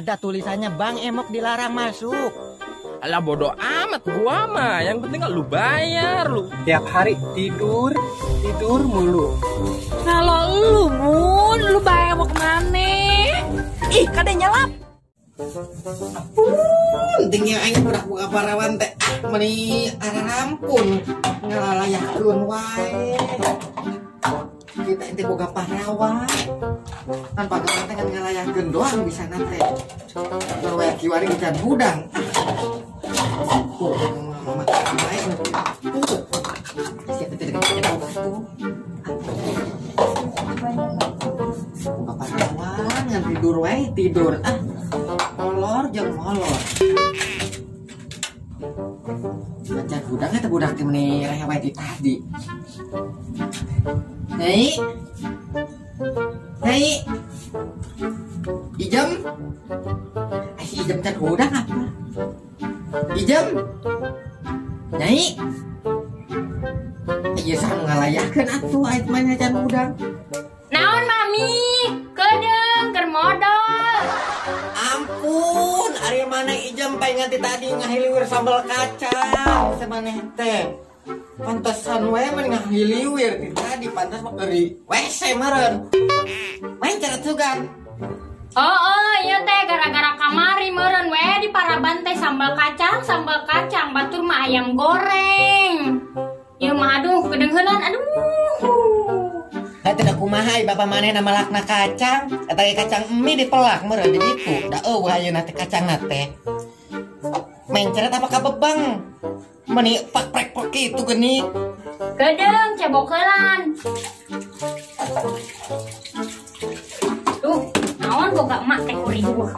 Ada tulisannya Bang Emok dilarang masuk. Alah bodoh amat gua mah, yang penting lu bayar lu. Tiap hari tidur, tidur mulu. Kalau lu Mun, lu bayar mau kemana? Ih, kada nyelap. Ampun, tinggi aing budak buka parawan teh. Meni arampun ngalalayakeun wae. Kita ente boga parawan. Kan pagawean teh ngalayakeun doang bisa nate. Keur wae kiwari can hudang. Tuh, mama bae tuh. Siapa teh tuh. Boga parawan ngan tidur wae tidur. Ah. Molor jeung molor. Baca gudang eta budak teh meuni raya wae ti tadi. Nyai. Nyai. Ijem. Ai si Ijem can hudang apa? Ijem. Nyai. Ieu saha nu ngalayakeun atuh ait mah can hudang. Naon mami? Kedeung keur modal. Ampun, ari mana Ijem pae nganti tadi ngahiliwir sambal kacang samaneh teh. Pantesan we mah ngahiliwir ti tadi pantas mah keur di WC meureun. Main cara sugan. Oh, iya teh gara-gara kamari meureun we di paraban teh sambal kacang batur mah ayam goreng. Ieu mah aduh kedengheunan aduh. Eta kumaha bapak maneh na malakna kacang, eta ge kacang mie dipelak meureun di ditu. Da eueuh ayeuna teh kacangna teh. Mencret apa kabebang? Meuni pak-prek-prek kitu geuning. Kedeung cebok heulan. Tuh, naon boga emak teh kuriweuh.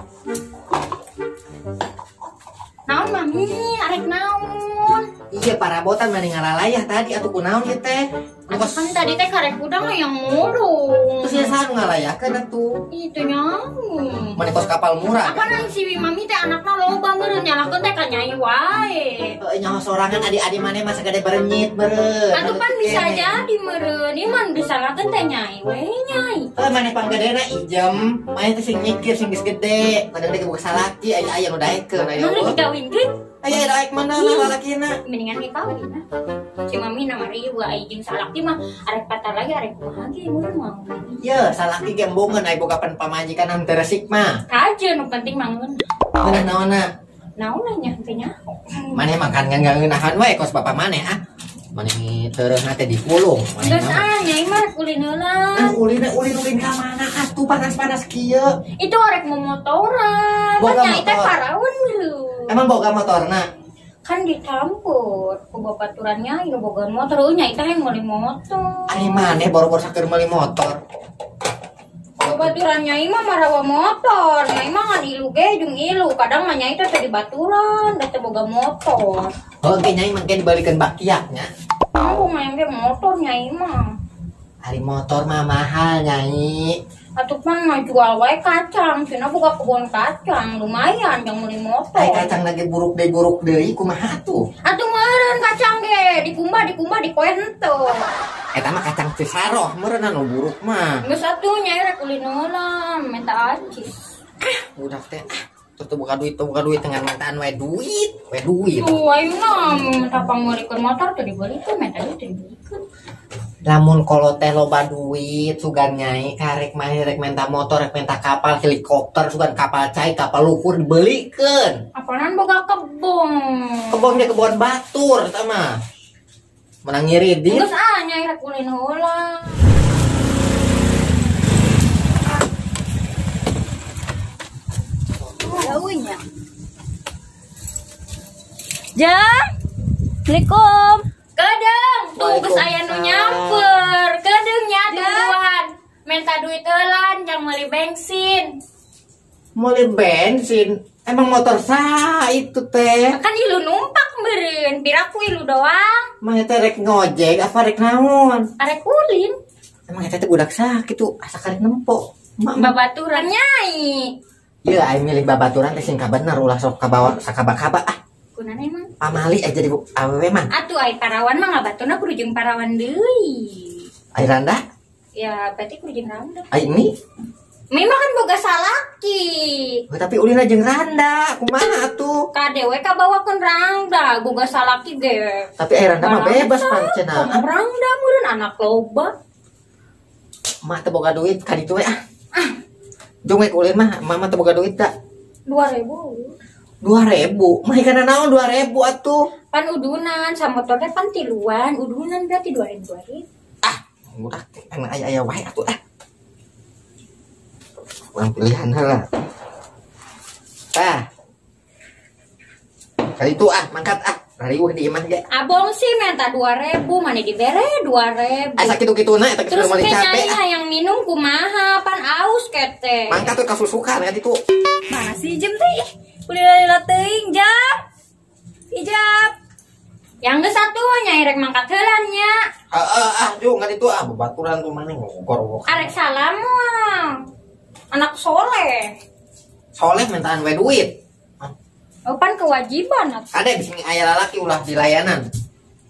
Naon mami, arek naon? Iya parabotan mani ngalalayah tadi atuh kunaon ieu teh? Kan tadi teh karek udang yang murung. Terus ya saha nu ngalayakeun atuh? Itu nyaho. Mani kos kapal murah. Apa nang si mami teh anakna loba meureun nyalahkeun teh ka nyai wae. Heuh nyaho sorangan adi-adi maneh mah sagede berenyit meureun. Atuh pan bisa jadi meureun, ieu mah disalahkeun teh nyai we nyai. Heuh maneh panggedena Ijem, maneh teh sing mikir sing geus gede, kadang deui boga salaki aya-aya nu daekeun aya. Mun dikawinkeun? Aya daek mana lalakina? Mendingan ge kawin ah. Si mami na marieu ai jeung salaki mah arek patar lagi arek kumaha ge mun mah. Ye, salaki ge embungeun ai boga pan pamajikan teu resik mah. Kajeun nu penting mah ngeunah. Ngeunah naonna? Naonna nya teh nyaho. Maneh mah kan ngeunahan wae kos bapa maneh ah. Maneh tereuhna teh dikulung. Geus ah nyai mah rek ulin heula. Ah ulin ulin ka mana atuh panas-panas kieu. Itu arek momotoran. Kan nyai teh paraun leu. Emang boga motorna? Kan dicampur ku babaturan nyai nu boga motor, euy nyai teh hayang meuli motor. Ari maneh boro-boro saeur meuli motor. Babaturan nyai mah marawa motor, nyai mah ngan ilu ge jeung ilu, kadang mah nyai teh teu dibaturan, da teu boga motor. Heuh ge nyai mangke dibalikeun bakiak nya. Emang hayang ge motor nyai mah. Ari motor mah mahal nyai. Atuh pan mah jual wae kacang, cenah boga kebun kacang, lumayan jang meuli motor. Ai kacang lagi buruk deui kumaha atuh? Atuh meureun kacang ge, dikumbah dipoe henteu. Eta mah kacang Cisaroh meureun anu buruk mah. Geus atuh nyai rek ulin heula, minta acis. Ah, budak teh ah, tuh buka duit dengan mintaan wae duit, wae duit. Tuh ayeuna minta pangmeulikeun motor teu dibeulikeun, minta duit teu dibeulikeun. Lamun kolo teh loba duit sugan nyai karek mah rek minta motor rek minta kapal helikopter sugan kapal cai kapal luhur dibelikeun. Apanan boga kebon. Kebon ge kebon batur eta mah. Menang ngiridit. Geus ah nyai rek ulin heula. Jauhnya. Jam. Assalamualaikum. Kedeung, tuh geus aya nu nyamper. Kedeung nya tungguan. Minta duit heulan jang meuli bensin. Meuli bensin? Emang motor saha itu teh? Kan ilu numpak meureun, piraku ilu doang. Mah eta rek ngojek apa rek naon? Arek ulin. Emang eta teh budak saha kitu asa karek nempo. Babaturan nyai. Ieu aing milih babaturan teh sing kabener ulah sok kabawa sakaba-kaba ah. Kunana emang? Pamali aja di awewe mah. Atuh ai parawan mah ngabatuna kudu jeung parawan deui. Ai randa? Ya berarti kudu jeung randa. Ai ini? Memang kan boga salaki. Oh, tapi ulina jeung randa, kumaha atuh? Kade we kabawakeun rangda, boga salaki ge. Tapi ai randa mah bebas pan cenah. Rangda meureun anak loba. Mah teu boga duit ka ditu we ah. Jung we ulin mah, mama teu boga duit da. 2000. 2000? Mah kana naon 2000 atuh? Pan udunan samotor teh pan tiluan, udunan berarti 2000 2000. Ah, murah teh aya-aya wae atuh ah. Kurang pilihan lah. Tah. Kali itu ah, mangkat ah. Rariweuh di imah ge. Abong sih minta 2000, mana dibere 2000. Asa kitu-kituna eta geus meuli capek. Terus yang minum kumaha, pan aus kete. Mangkat tuh kasusukan ka ditu. Mana sih jam teh? Ulila-lila teuing jam. Ijab. Yang geus atuh nya rek mangkat heula nya. Heeh ah, jung ka ditu ah babaturan tuh maneh ngogor. Arek salam moal. Anak soleh. Soleh mintaan we duit. Oh, pan kewajiban atuh. Ada di sini aya lalaki ulah di layanan.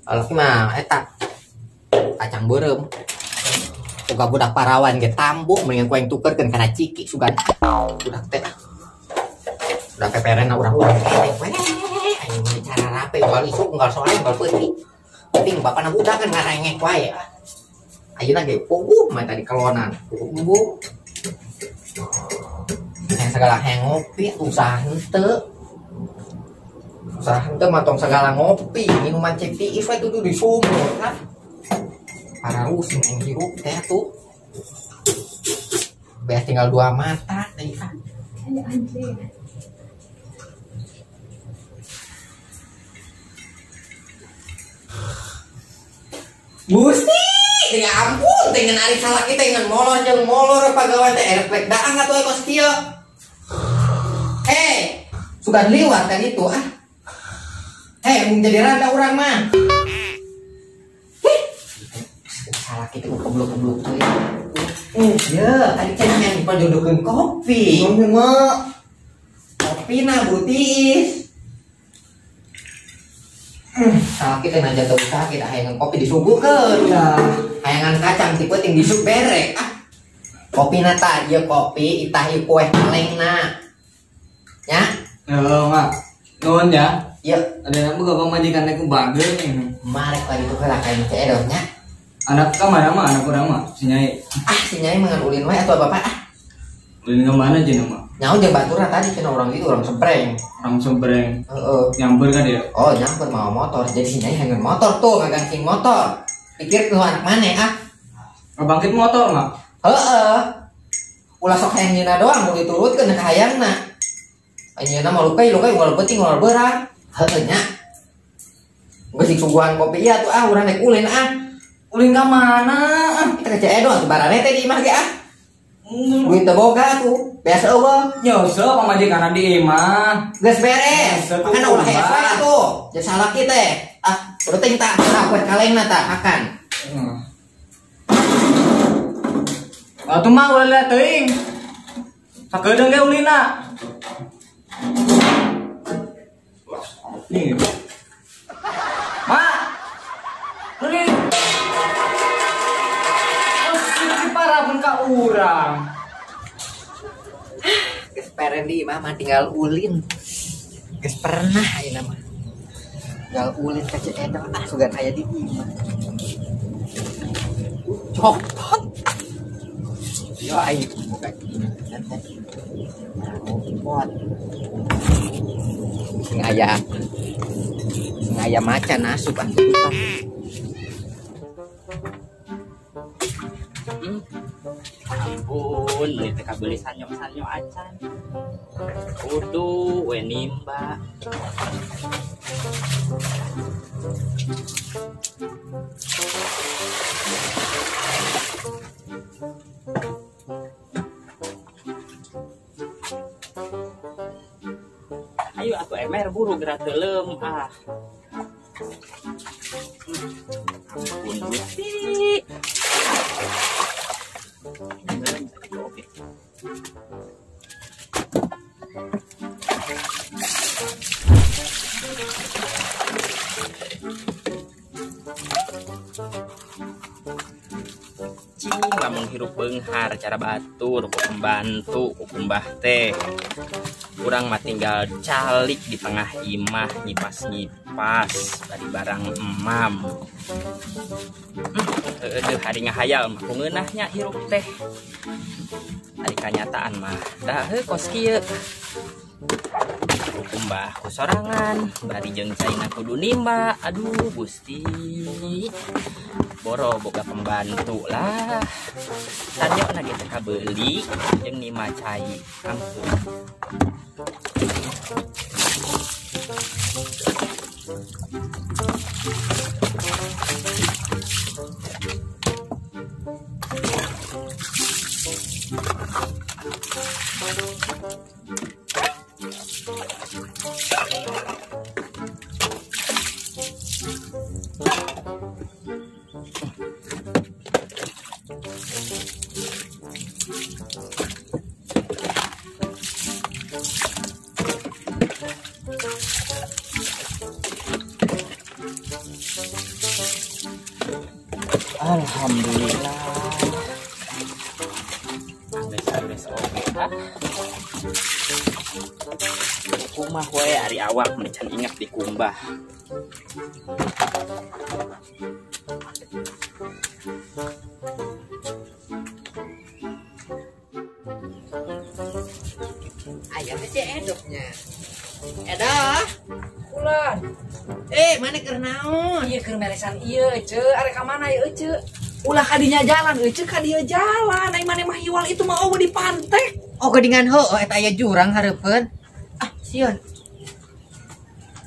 Lalaki mah eta kacang beureum. Boga budak parawan ge tambuk mendingan ku aing tukerkeun kana ciki sugan. Budak teh. Udah peperena urang-urang keneh we. Aing mah cara rape unggal isuk unggal sore unggal peuting. Penting bapana budak kan ngarengek wae. Ayeuna ge puguh mah tadi kelonan. Puguh. Yang segala hayang ngopi usaha henteu. Usaha henteu mah tong segala ngopi, minuman cek tiis we tuh di sumur kan. Para rusing aing hirup teh tuh. Beas tinggal 2 mata teh ah. Gusti, ya ampun, dengan ari salah kita dengan molor jeung molor pagawe teh erek daang atuh kos kieu. Hei, sudah liwat kan itu ah. Hei, mun jadi randa urang mah. Hih. Salah kita keblok-keblok teh. Ya, tadi cenah yang dipajodokeun kopi. Nuhun mah. Kopi na butiis. Salah kita nanya teu usaha kita hayangan kopi disuguhkeun. Ya. Hayangan kacang tipe ting disuk berek ah. Kopi na ta ieu kopi itah ieu kueh kalengna. Ya? Heuh, Mak. Nuhun ya. Ieu. Ada yang boga pamajikan teh ku bageun ini. Marek lagi tuh heula ka Ceu Edo nya. Anak ka mana mah anak urang mah si Nyai. Ah, si Nyai mah ngan ulin wae atuh bapak ah. Ulin ka mana cenah mah? Nyaho jeung baturna tadi cenah urang itu urang sebreng. Urang sebreng. Heeh. Nyamper kan dia? Oh, nyamper mau motor. Jadi si Nyai hayang motor tuh, ngagancing motor. Pikir ke anak maneh ah. Ngabangkit motor mah? Heeh. Ulah sok hayang nyeuna doang mau diturutkeun ka hayangna. Anjeunna mah lukai lukai unggal peuting unggal beurang. Heueuh nya. Geus suguhan kopi ieu atuh ah urang rek ulin ah. Ulin ka mana? Kita ke Ceu Edo atuh barane teh di imah ge ah. Duit teu boga tuh. Beas eueuh. Nyose pamajikanna di imah. Geus beres. Makana ulah hees wae atuh. Jadi salaki teh. Ah, udah teh tah kue kalengna tah makan. Atuh mah ulah liat teuing. Sakedeung ge ulina. Nih. Ma. Ulin. Oh, parah pun ka urang. Geus peren di imah mah tinggal ulin. Geus pernah ayeuna mah. Tinggal ulin ka Ceu Edo ah sugan aya di imah. Copot. Yo aing buka. Copot. Sing aya macan asup ah. Ampun, meuli teh kabeuli sanyok-sanyok acan. Kudu we nimba. Ayo atuh emer buru gerak teuleum ah. Ampun Gusti. Cing lamun hirup beunghar cara batur ku pembantu ku kumbah teh. Urang mah tinggal calik di tengah imah nyipas-nyipas bari barang emam. Heueuh hari ngahayal mah ku ngeunahnya hirup teh. Ari kanyataan mah dah heuh kos kieu. Kumbah ku sorangan bari jeung caina kudu nimba. Aduh Gusti. Boro boga pembantu lah. Sanyokna ge teh kabeuli jeung nima cai. Ampun. Alhamdulillah. Anggeus-anggeus oge ah. Kumbah wae ari awak meni can inget di kumbah. Aya teh si Edoknya. Edoh. Ulan. Mana keur naon? Ieu keur meresan ieu, Ceu. Arek ka mana ieu, Ceu? Ulah kadinya jalan, Ceu, ka dieu jalan. Ai maneh mah hiwal itu mah eueuh di pantek. Oh, geuningan heueuh eta aya jurang hareupeun. Ah, sieun.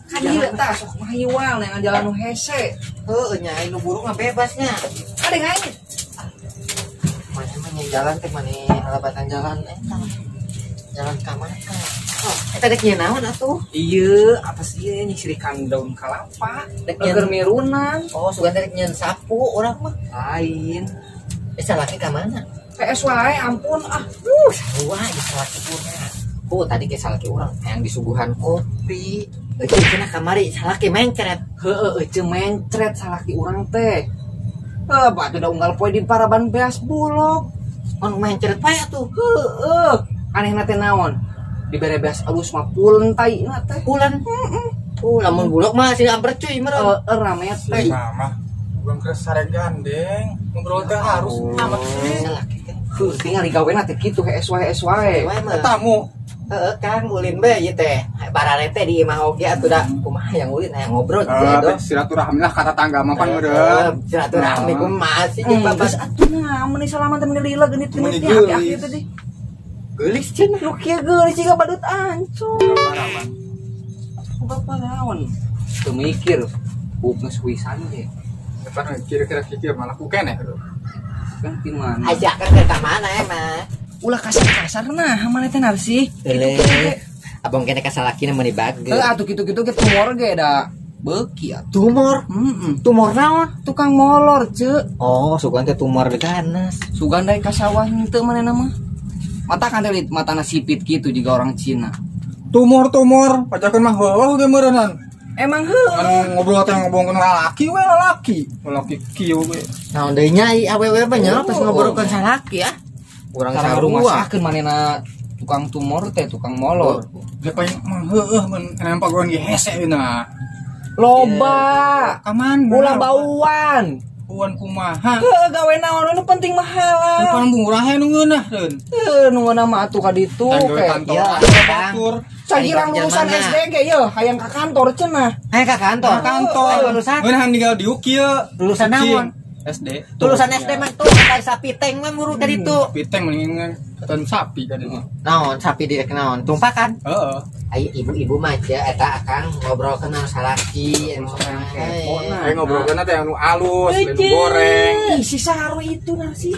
Ka dieu tah sok mah hiwal neangan jalan nu hese. Heueuh nya anu buruk mah bebasnya. Kadeng aing. Maneh mah nya jalan teh maneh alabatan jalan eta. Jalan ka mana? Oh, eta dek nyeun naon atuh? Ieu atas ieu nyisirikan daun kalapa, dek keur mirunan. Oh, sugan dek nyeun sapu urang mah. Lain. Salaki ka mana? PS wae ampun ah. Sarua ieu salaki urang. Oh, tadi ge salaki urang hayang disuguhan kopi. Eueuh cenah kamari salaki mencret. Heueuh eueuh mencret salaki urang teh. Heuh, batu da unggal poe di paraban beas bulog. Anu mencret pae atuh. Heueuh, anehna teh naon? Dibere beas alus mah pulen taina teh. Pulen? Heeh. Lamun bulog mah sing amper cuy meureun. Heeh, rame teh. Sama. Urang keur sare gandeng, ngobrol teh harus amat sih. Salaki teh. Heuh, tinggal digawena teh kitu hees wae hees wae. Tamu. Heeh, Kang ulin bae ieu teh. Barare teh di imah oge atuh da kumaha yang ulin hayang ngobrol teh do. Silaturahmi lah kata tangga mah pan meureun. Silaturahmi kumaha sih jeung bapak. Geus atuh nah mun salaman teh meuni lila genit-genit aki-aki teh. Geulis cenah. Nu kieu geulis jiga badut ancur. Parawan. Bapak naon? Teu mikir buuk geus wisan ge. Eta kira-kira kieu malah ku keneh. Kan ti mana? Ajakan keur ka mana emang? Ulah kasar-kasar nah maneh teh narsi. Kitu-kitu. Abang kene ka salakina meuni bager. Heuh atuh kitu-kitu ge tumor ge da beuki atuh. Tumor? Heeh. Tumor naon? Tukang molor, Ceu. Oh, sugan teh tumor ganas. Sugan daek ka sawah henteu manehna mah. Mata kan teh matana sipit gitu juga orang Cina. Tumor-tumor, pacakeun mah heueuh ge meureunnan. Emang heueuh. Ngobrol teh ngobongkeun lalaki we lalaki. Lalaki kieu we. Naon deui nya ai awewe mah nya pas ngobrolkeun salaki ah. Urang sarua rumasakeun manehna tukang tumor teh tukang molor. Dia paling mah heueuh mun nempak goan ge hese na. Loba. Ka mana? Ulah bauan. Uan kumaha? Heuh gawe naon nu penting mah halal. Bukan murah nu ngeunah deun. Heuh nu ngeunah mah atuh ka ditu ke. Ya, Cagirang lulusan SD ge yeuh hayang ka kantor cenah. Hayang ka kantor. Ka kantor. Ngeunah tinggal diuk ieu. Lulusan naon? SD. Lulusan SD mah tuh kayak sapi teng mah muru ka ditu. Sapi teng mendingan keton sapi ka ditu. Naon sapi direk naon? Tumpakan. Heeh. Ai ibu-ibu mah aja eta akang ngobrolkeun anu salaki anu Ayo ngobrolkeun teh anu alus, anu goreng. Ih, si Saro itu nasi.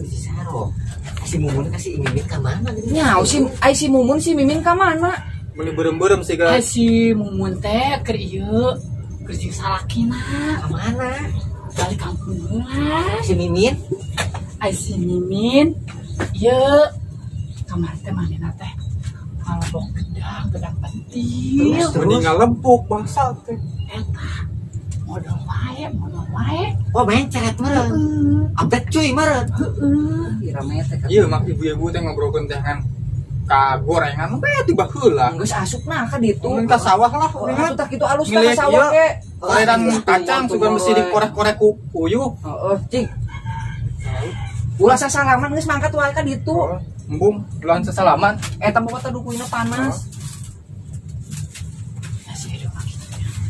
Si Saro. Si Mumun kasih Mimin ka mana gitu. Nya, si ai si Mumun si Mimin ka mana? Meuni beureum-beureum sih guys. Ai si Mumun teh keur ieu, keur jeung salakina. Ka mana? Balik kampung heula. Si Mimin? Ai si Mimin ieu kamari teh manehna teh ngalebok gedang, gedang pentil. Terus mending ngalebok bangsa teh. Eta modal wae teh mono wae. Oh mencret meureun. Update cuy meureun. Heeh. Rame teh. Ieu mak ibu-ibu teh ngobrolkeun teh kan ka gorengan we tiba heula. Geus asupna ka ditu. Mun ka sawah lah. Atuh tah kitu alus ka sawah ge. Koreran kacang sugan mesti dikorek-korek ku puyuh. Heeh, cing. Ulah sasalaman geus mangkat wae ka ditu. Embung, ulah sasalaman. Eta mah teh dukuina panas.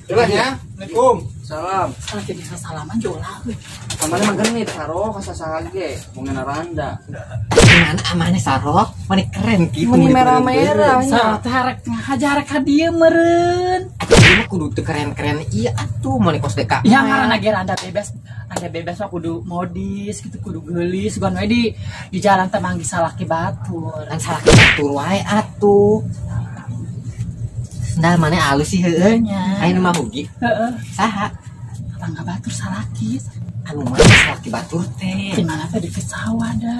Jalan ya. Assalamualaikum. Salam. Salah jadi sasalaman jolah euy. Kamane mah genit saro ka sasaha ge, mungena randa. Gimana amane saro? Mani keren kitu. Mani merah-merah nya. Saro teh harek ngahajar ka dieu meureun. Atuh ieu mah kudu teu keren-keren ieu atuh mani kos deka. Ya ngaranna ge randa bebas. Randa bebas mah kudu modis gitu, kudu geulis sugan we di jalan teh manggih salaki batur. Kan salaki batur wae atuh. Sendal mana alus sih heueuh nya. Aya nu mah hugi. Heeh. Saha? Tetangga batur salaki. Anu mana salaki batur teh? Di mana teh deket sawah da.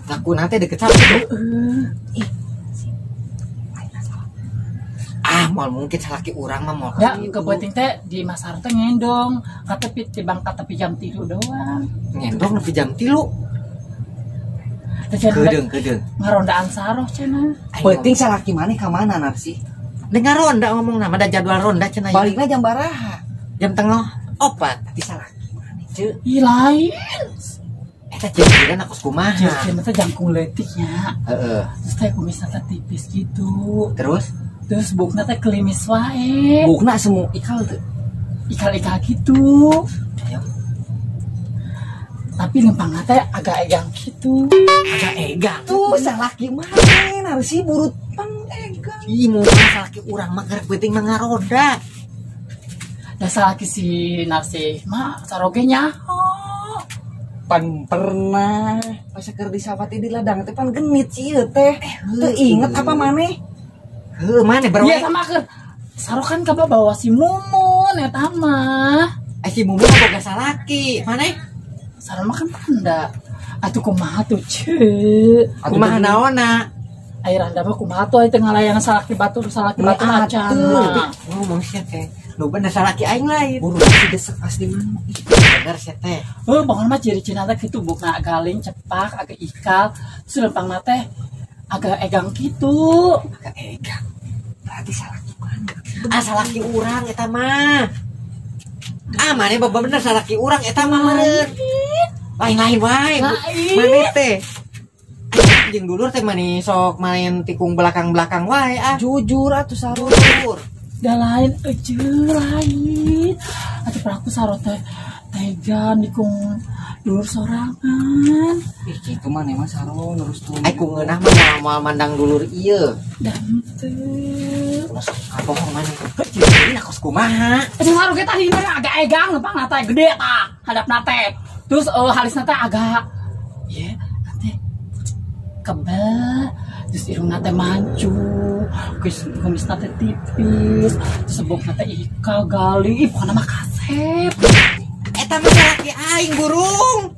Ngaku nanti deket sawah heeh. Ih. Ah, moal mungkin salaki urang mah moal. Da, kepenting teh di Masar teh ngendong, katepi tibang katepi jam 3 doang. Ngendong nepi jam 3. Kedeung-kedeung. Ngarondaan saroh cenah. Penting salaki maneh ka mana narsi? Dengar ronda ngomong nama ada jadwal ronda cenah. Baliknya jam baraha? Jam 3:30. Tapi salaki maneh ceu. Ih lain. Eta ceu aku kumaha? Ceu teh jangkung leutik nya. Heeh. Terus teh kumisna teh tipis gitu. Terus? Terus bukna teh kelimis wae. Bukna semu ikal teu. Ikal-ikal gitu. Ayo. Tapi lempangna teh agak egang gitu. Agak egang. Tuh salaki maneh narsi burut pang egang. Ih, mau salaki urang mah garek penting mah ngaroda. Da salaki si Narsi mah saroge nyaho. Pan pernah pas keur di sawah teh di ladang teh pan genit sih ieu teh. Teu inget apa maneh? Heuh, maneh baru. Iya sama keur. Saro kan kabawa si Mumun eta mah. Eh si Mumun mah boga salaki. Maneh? Saro mah kan randa. Atuh kumaha tuh ceu? Kumaha naonna? Ai randa mah kumaha tuh ai teu ngalayan salaki batur acan. Ngomong sia teh. Nu bener salaki aing lain. Buru si desek asli mana. Bener sia teh. Heuh, pokona mah ciri-cirina teh kitu bukna galing, cepak, agak ikal, terus lempangna teh agak egang kitu. Agak egang. Berarti salaki mana? Ah salaki urang eta mah. Ah maneh bener salaki urang eta mah meureun. Lain-lain wae. Maneh teh. Jeung dulur teh mani sok main tikung belakang-belakang wae ah. Jujur atuh saro. Jujur. Da lain euceu lain. Atuh peraku saro teh tega nikung dulur sorangan. Ih kitu maneh mah saro nurus tuh. Ai ku ngeunah mah moal mandang dulur ieu. Da henteu. Kabohong maneh. Ciri kos kumaha? Cing saro ge tadi agak egang lempangna teh gede tah hadapna teh. Terus halisna teh agak ye nanti kebel, terus irungna teh mancung, kumisna teh tipis, terus bokna teh ikal gali, ih pokona mah kasep. Eta mah salaki aing burung.